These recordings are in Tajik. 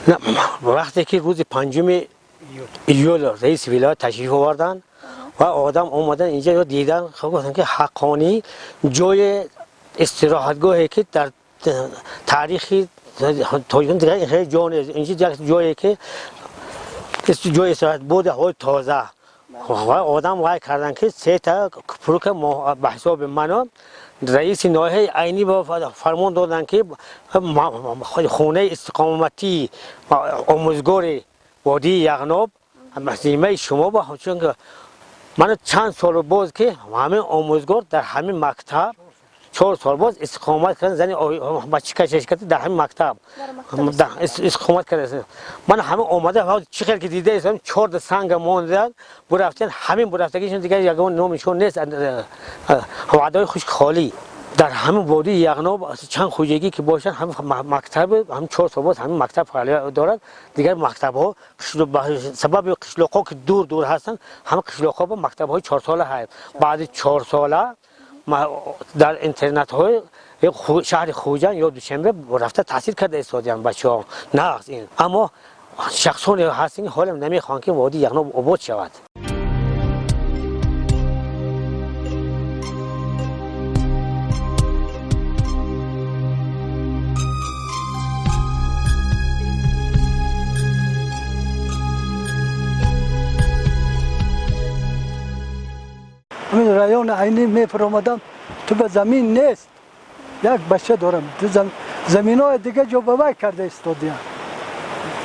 Вақте ки рӯзи 5 июл раиси вилоят ташриф оварданд ва одам омадан инҷа дидан, гуфтанд ки ҳаққонӣ ҷои истироҳатгоҳе ки дар таърихи тоҷикон дигар ин хеле ҷо нест. Инҷа як ҷое ки ҷои истироҳат буд, ҳавои тоза. Ва одам вай карданд ки се та пурка ба ҳисоби мано раиси ноҳияи Айнӣ фармон доданд ки хонаи истиқоматии омӯзгори водии Яғноб зиммаи шумо ба, чун ман чанд сол боз ки ҳамин омӯзгор дар ҳамин мактаб 4 сол боз истиқомат кардан, зани бача кашиш карда дар ҳамин мактаб истиқомат карда. Ман ҳама омада чӣ хел ки дидаистам, 4 санга мондан бурафтан, ҳамин бурафтагишон дигар ягон номишон нест, ваъдаҳои хушк холӣ. Дар ҳамин водии Яғноб чанд хоҷагӣ ки бошанд, ҳамин мактаб ҳамин 4 сол боз ҳамин мактаб фаъолият дорад. Дигар мактабҳо сабаби қишлоқҳо ки дур дур ҳастанд, ҳама қишлоқҳо ба мактабҳои 4 сола ҳаст. Баъди 4 сола дар интернатҳои шаҳри Хуҷанд ё Душанбе рафта таҳсил карда истодианд бачаҳо. Нағз ин, аммо шахсоне ҳастанд ки ҳолам намехоҳанд ки водии Яғноб обод шавад. Ҳамин райони Айнӣ мефаромадам, ту ба замин нест, як бача дорам, заминҳои дига ҷо ба вай карда истодиям,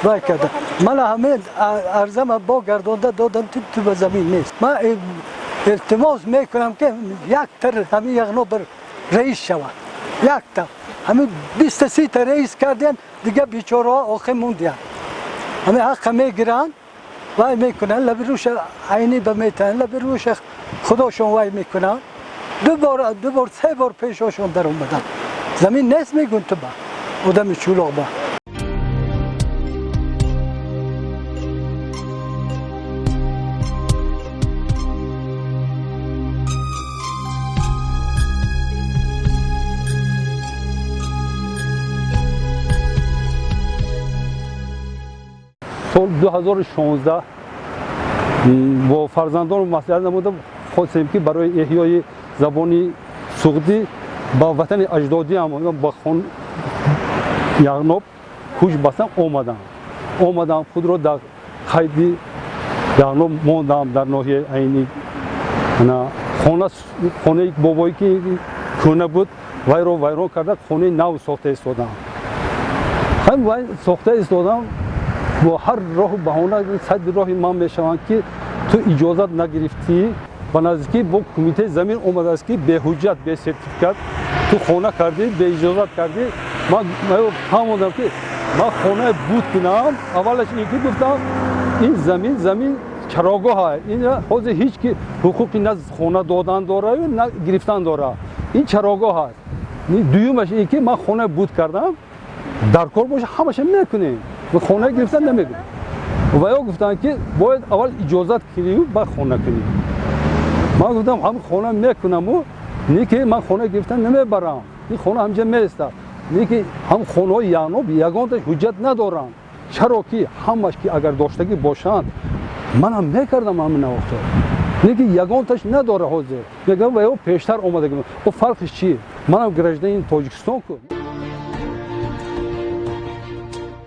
вай карда. Мана ҳамин арзама бо гардонда додам, ту ба замин нест. Ман илтимос мекунам ки яктар ҳамин Яғноб бір раис шавад, якта. Ҳамин 20 30 раис кардиям, дига бечораҳо охир мондиям. Ҳамин ҳаққа мегиранд, вай мекунанд, лаби рӯша Айнӣ ба метаҳанд, лаби рӯша худошон вай мекунанд. Ду бор, ду бор, се бор пешошон дар омадам, замин нест мегӯн, ту ба одами чӯлоқ ба. Сол 2016 бо фарзандон маслиҳат намудам, хостем ки барои эҳёи забони суғдӣ ба ватани аҷдодиам, ба хон Яғноб кӯч бастам, омадам. Омадам, худро дар қайди Яғноб мондам, дар ноҳияи Айнӣ. Хона, хонаи бобое ки кӯҳна буд, вайро вайрон карда, хонаи нав сохта истодам. Вай сохта истодам, бо ҳар роҳу баҳона садди роҳи ман мешаванд ки ту иҷозат нагирифтӣ. Ба наздикӣ бо кумитаи замин омадааст ки беҳуҷҷат, бесертификат ту хона кардӣ, беиҷозат кардӣ. Ман фаҳмондам ки ман хонаи буд кунам, аввалаш ин ки гуфтам, ин замин замин чарогоҳ, ин ҳозир ҳеҷ ки ҳуқуқи на хона додан дораю, на гирифтан дора, ин чарогоҳ аст. Дуюмаш ин ки ман хонаи буд кардам, дар кор боша, ҳамаша мекунем, хона гирифтан намекунем. Ва ё гуфтанд ки бояд аввал иҷозат кунию, баъд хона кунӣ. Ман гуфтам, ҳам хона мекунаму, не ки ман хона гирифтан намебарам, ин хона ҳамҷа меистад. Не ки ҳам хонаҳои Яғноб ягонташ ҳуҷҷат надоранд. Чаро ки ҳамаш ки агар доштагӣ бошанд, манам мекардам ҳамин вақто, не ки ягонташ надора. Ҳозир мегӯям, ва ё пештар омадагӣ, о фарқиш чи? Манам гражданин Тоҷикистон ку.